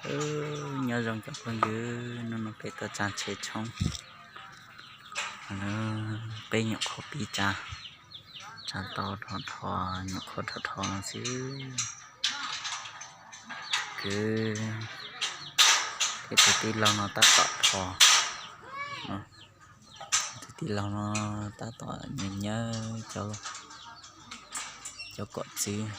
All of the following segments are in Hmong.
Nyob zoo cov phooj ywg, hnub no peb tuaj tsa tsheb tshoob, peb nyuam qhuav pib tsa, tsa tau dhos dhos, nyuam qhuav dhos dhos no xwb. Kwv, peb tus tij laug no tab tom dhos, tus tij laug no tab tom nyiav nyiav cov kom txwv.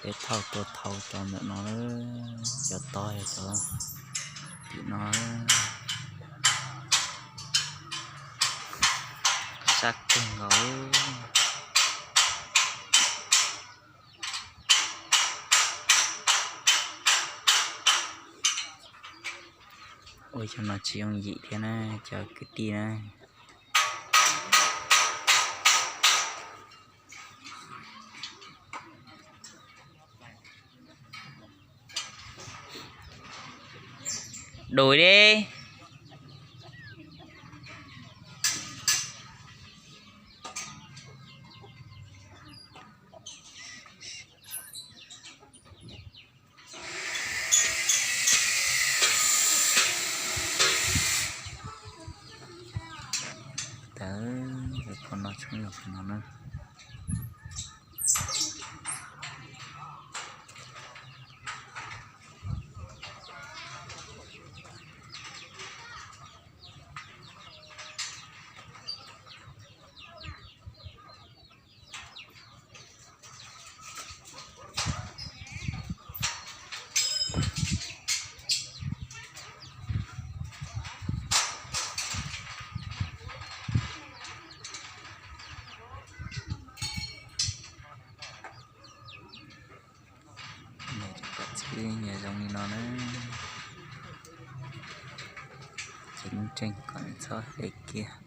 Peb thauj tuaj thauj cov ntawm no, cov tog yog cov tim no. Sab kawg nkaus. Ua cov no tsis yooj yim thiab na, cov kwv tij na. Đuổi đi. Tawm, pom no tshoob yog pom no na. Kom txwv nyias zoo li no na. Ces lub tseej kom nws txhob hle kiag.